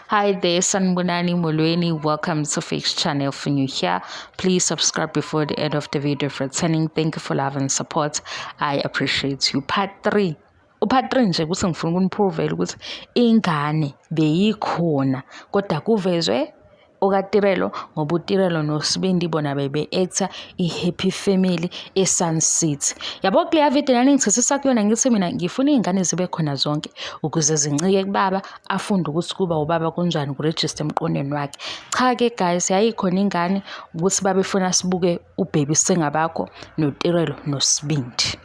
Hi there, Sanibonani Molweni. Welcome to Fix Channel. If you're new here, please subscribe before the end of the video. For returning, thank you for love and support. I appreciate you. Part 3. Upart 3 nje ukuthi ngifuna ukuniprovela ukuthi ingane beyikhona kodwa kuvezwe okaTirelo ngoba uTirelo noSibindi bona bebe-actor i-Happy Family eSun City. Yabo kuleya video nani ngithethisa kuyona ngithi mina ngifuna iy'ngane zibe khona zonke ukuze zincike kubaba afunde ukuthi kuba ubaba kunjani kurejista emqondweni wakhe. Cha-ke guys yayikhona ingane ukuthi babefuna sibuke uBaby Singabakho noTirelo noSibindi.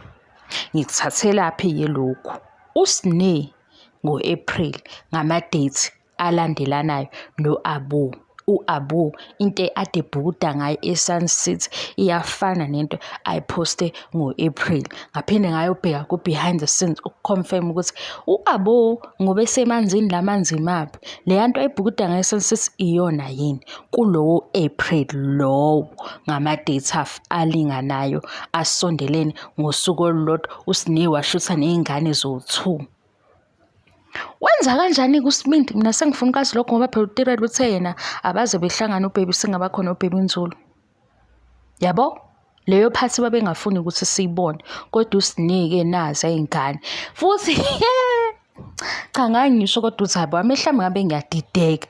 Ngikuthathelaphi-ke lokhu? USne ngo-April ngama-date alandelanayo no-Abu. U-Abu into ade ebhukuda ngayo e-Sun City iyafana nento ayiphoste ngo-April. Ngaphinde ngayobheka ku-behind the scenes ukuconfirm ukuthi u-Abu ngoba esemanzini la manzi maphi. Leya nto ayibhukuda ngayo e-Sun City iyona yini kulowo April lowo ngama-date alinganayo asondelene ngosuku olulodwa uSne washutha ney'ngane zowu-two. Wenza kanjani-ke uSibindi? Mina sengifuna ukwazi lokho ngoba phela uTirelo uthe yena abaze behlangane uBaby singabakhona uBaby Nzulu. Yabo? Leyo phathi babengafuni ukuthi siyibone kodwa usinike nazi ay'ngane. Futhi cha ngangisho kodwa uthi hhayi bo amehlo ami ngabe ngiyadideka.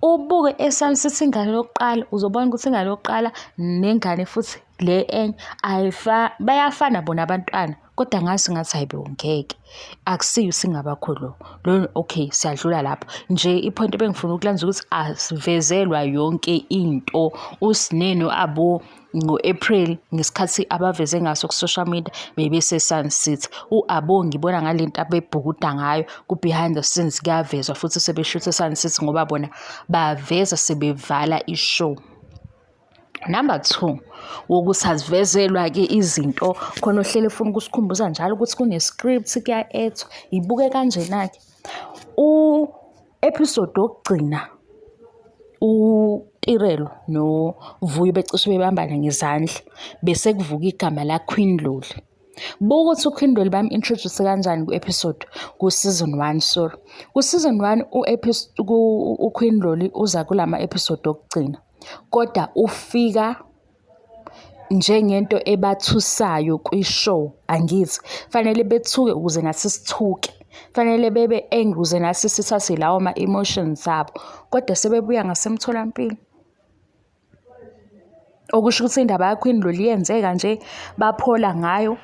Ubuke eSun City ingane yokuqala uzobona ukuthi ingane yokuqala nengane futhi le enye bayafana bona abantwana. Kodwa ngazi ngathi hayi bo ngeke akusiyo singabakho lo lo okay siyadlula lapho nje ipoint ebengifuna ukulanza ukuthi asivezelwa yonke into uSne no-Abo ngo-April ngesikhathi abaveze ngaso ku-social media bebese-Sun City u-Abo ngibona ngale nto abebhukuda ngayo ku-behind the scenes kuyavezwa futhi sebeshutha e-Sun City ngoba bona baveza sebevala i-show. Number 2 wokuthi azivezelwa-ke izinto khona ohlele efuna ukusikhumbuza njalo ukuthi kune-script kuya-act-wa ibuke kanjena-ke. U-episode wokugcina uTirelo noVuyo becishe bebambana ngezandla bese kuvuka igama la-Queen Loli. Buka ukuthi uQueen Loli bam-introduce kanjani ku-episode ku-season 1 sorry. Ku-season 1 uQueen Loli uza kulama episode okugcina. Kodwa ufika njengento ebathusayo kwi-show angithi fanele bethuke ukuze nathi sithuke fanele bebe angry ukuze nathi sithathe lawo ma-emotions abo kodwa sebebuya ngasemtholampilo okusho ukuthi indaba yaQueen Loli yenzeka nje baphola ngayo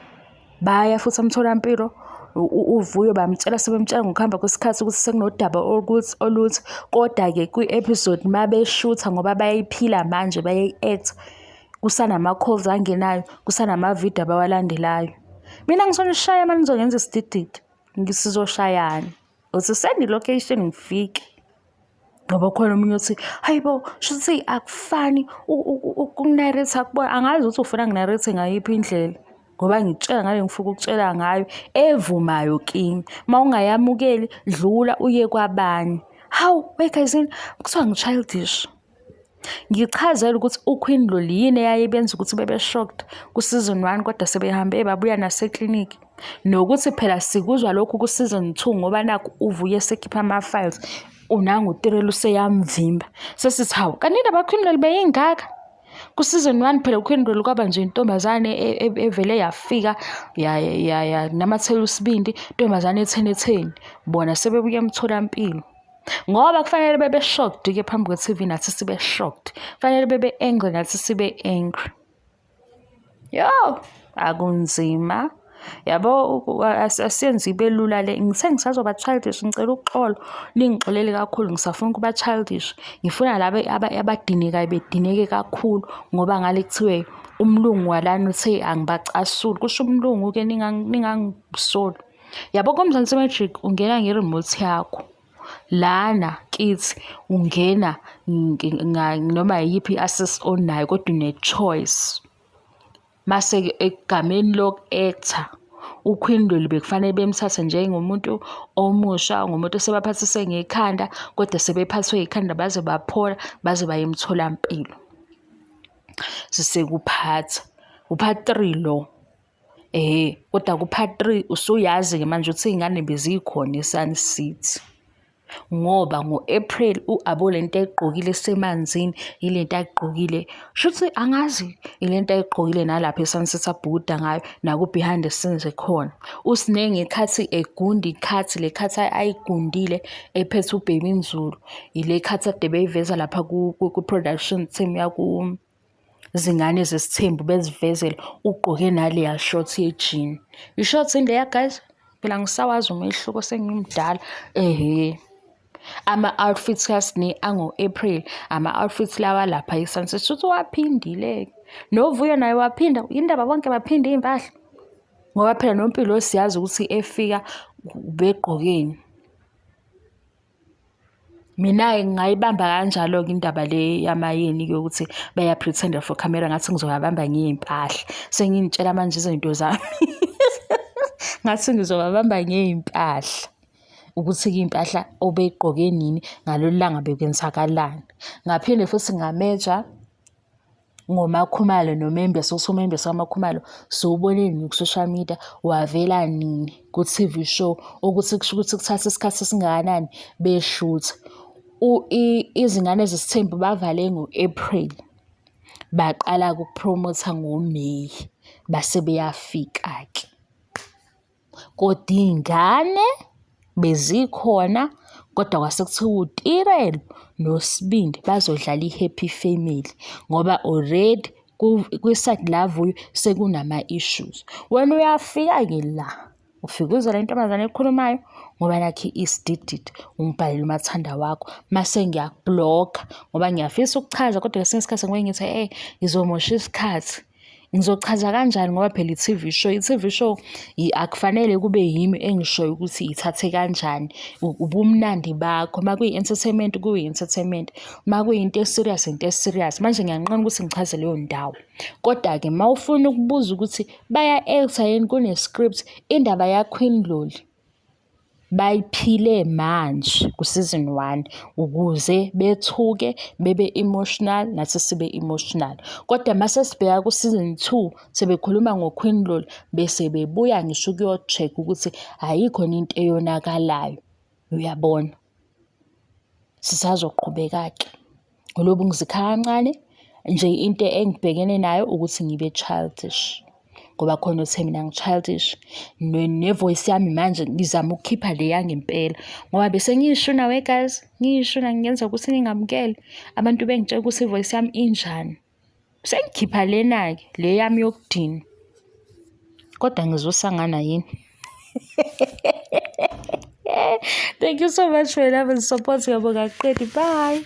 baya futhi emtholampilo uVuyo bamtshela sebemtshela ngokuhamba kwesikhathi ukuthi sekunodaba oluthi oluthi kodwa-ke kwi-episode uma beshutha ngoba bayayiphila manje bayayi-act kusanama-calls angenayo kusanamavidiyo abawalandelayo mina ngisonishaya mani nizongenza isidididi ngisizoshayana uthi send i-location ngifike ngoba khona omunye uthi hayi bo shuthi akufani ukunarrate kubona angazi ukuthi ufuna nginarrate ngayiphi indlela ngoba ngitshela ngale ngifuna ukutshela ngayo evumayo kimi uma ungayamukeli dlula uye kwabanye hawu wegazini kuthiwa ngi-childish Ngichazele ukuthi uQueen Loli yini eyayibenza ukuthi bebe shocked ku-season 1 kodwa sebehambe babuya naseklinikhi. Nokuthi phela sikuzwa lokhu ku-season 2 ngoba nakhu uvuye esekhipha ama-files unangu uTirelo useyamvimba. Sesithi hawu kanti indaba kaQueen Loli beyingaka? Ku-season 1 phela uQueen Loli kwaba nje intombazane evele yafika yanamathela usibindi, intombazane etheni etheni. Bona sebebuya emtholampilo. Ngoba kufanele bebe shocked ke phambi kwe-TV nathi sibe shocked. Kufanele bebe angry nathi sibe angry. Yo, akunzima. Yabo asiyenze ibe lula le. Ngithe ngisazoba childish ngicela uxolo. Ningixolele kakhulu ngisafuna ukuba childish. Ngifuna laba abadinekayo bedineke kakhulu ngoba ngale kuthiwe umlungu walana uthe angibacasuli. Kusho umlungu-ke ningangisoli. Yabo koMzansi Magic ungena nge-remote yakho. Lana kithi ungena noma yiyiphi i-access onayo kodwa une-choice. Mase-ke egameni loku-act-a uQueen Loli bekufanele bemthathe njengomuntu omusha, ngumuntu osebaphathise ngekhanda kodwa sebephathwe ikhanda baze baphola baze baye emtholampilo. Sisekuphatha, u-part 3 lo. Ehhe, kodwa ku-part 3 usuyazi-ke manje ukuthi iy'ngane bezikhona e-Sun City. Ngoba ngo-April u-abo lento ayigqokile esemanzini yilento ayigqokile, shuthi angazi ilento ayigqokile nalapha e-Sunset abhukuda ngayo naku-behind the scenes ekhona. USne ngekhathi egunda ikhathi le khathi ayigundile ephethe uBaby Nzulu ile khathi ade beyiveza lapha ku-production team yaku zingane zesithembu bezivezela ugqoke naleya short ye-jean. I-short yini leya guys? Phela ngisawazi umehluko sengimdala. Ehhe. Ama-outfits kaSne ango-April, ama-outfits lawa lapha e-Sunset shuthi waphindile-ke. NoVuyo naye waphinda, yindaba bonke baphinda iy'mpahla? Ngoba phela noMpilo siyazi ukuthi efika ubegqokeni. Mina-ke ngingayibamba kanjalo-ke indaba le yamayeni-ke yokuthi baya-pretend-a for camera ngathi ngizobabamba ngey'mpahla. Senginitshela manje izinto zami. Ngathi ngizobabamba ngey'mpahla. Ukuthi-ke iy'mpahla obey'gqoke nini, ngalolu langa bekwenzakalani. Ngaphinde futhi ngameja ngoMakhumalo noMembese ukuthi uMembese kaMakhumalo siwubone nini ku-social media, wavela nini ku-T_V show, ukuthi kusho ukuthi kuthatha isikhathi esingakanani beshutha. Izingane Zesithembu bavale ngo-April, baqala-ke ukuphromotha ngoMeyi, base beyafika-ke. Kodwa iy'ngane bezikhona kodwa kwase kuthiwa uTirelo noSibindi bazodlala i-happy family ngoba already kwi-side laVuyo sekunama-issues. Wena uyafika-ke la, ufike uzwe le ntombazane ekhulumayo ngoba nakhu isidididi ungibhalele umathanda wakho mase ngiyaku-block-a ngoba ngiyafisa ukuchaza kodwa kwesinye isikhathi ngibuye ngithi eyi ngizomosha isikhathi. Ngizochaza kanjani ngoba phela i-T_V show, i-T_V show akufanele kube yimi engishoyo ukuthi ithathe kanjani, ubumnandi bakho. Uma kuyi-entertainment, kuyi-entertainment, uma kuyinto e-serious, into e-serious. Manje ngiyanqena ukuthi ngichaze leyo ndawo. Koda-ke uma ufuna ukubuza ukuthi baya-act-a yini kune-script, indaba ya-Queen Lolly bayiphile manje ku-season one ukuze bethuke bebe emotional nathi sibe emotional. Kodwa mase sibheka ku-season 2 sebekhuluma ngo-Queen Lolly bese bebuya ngisho ukuyo-check ukuthi ayikho yini into eyonakalayo, uyabona. Sisazoqhubeka-ke. Ngilobu ngizikha kancane nje into engibhekene nayo ukuthi ngibe childish ngoba khona uthe mina ngi-childish ne-voice yami manje ngizama ukukhipha le yangempela ngoba bese ngiyishuna we guys, ngiyishuna ngingenza ukuthi ningamukele abantu bengitshela ukuthi i-voice yami injani. Sengikhipha lena-ke le yami yokudinwa kodwa ngizosangana yini? Thank you so much for your love and support. Ngiyabonga kuqedi. Bye.